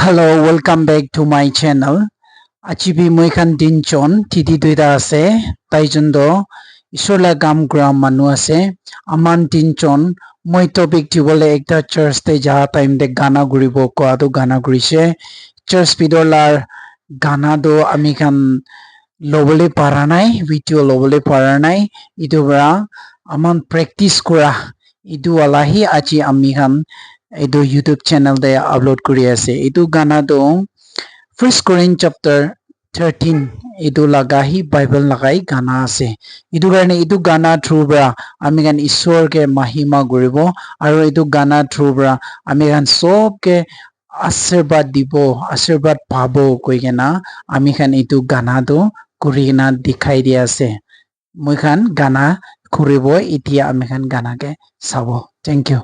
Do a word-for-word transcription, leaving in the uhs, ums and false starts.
Hello, welcome back to my channel. Aji bi moi khan tinjon titi duita ase, taijon toh Isor la kam kura manu ase. Aman tinjon moi topic dibole ekta church te ja time te gana kuribo koa tu gana kurise. Church bitor la gana tu ami khan lobole para nai, video lobole para nai. Etu para aman practice kura etu wala hi aji ami khan etu YouTube channel te upload kuri ase. Etu gana tu First Corinth chapter thirteen, etu laga hi Bible laga hi gana ase. Etu karne etu gana through para ami khan Isor ke mahima kuribo, aru etu gana through para ami khan sob ke ashirbad dibo, ashirbad pabo koi kena ami khan etu gana tu kuri kena dikhai di ase. Moi khan gana kuribo, etia ami khan gana ke sabo. Thank you.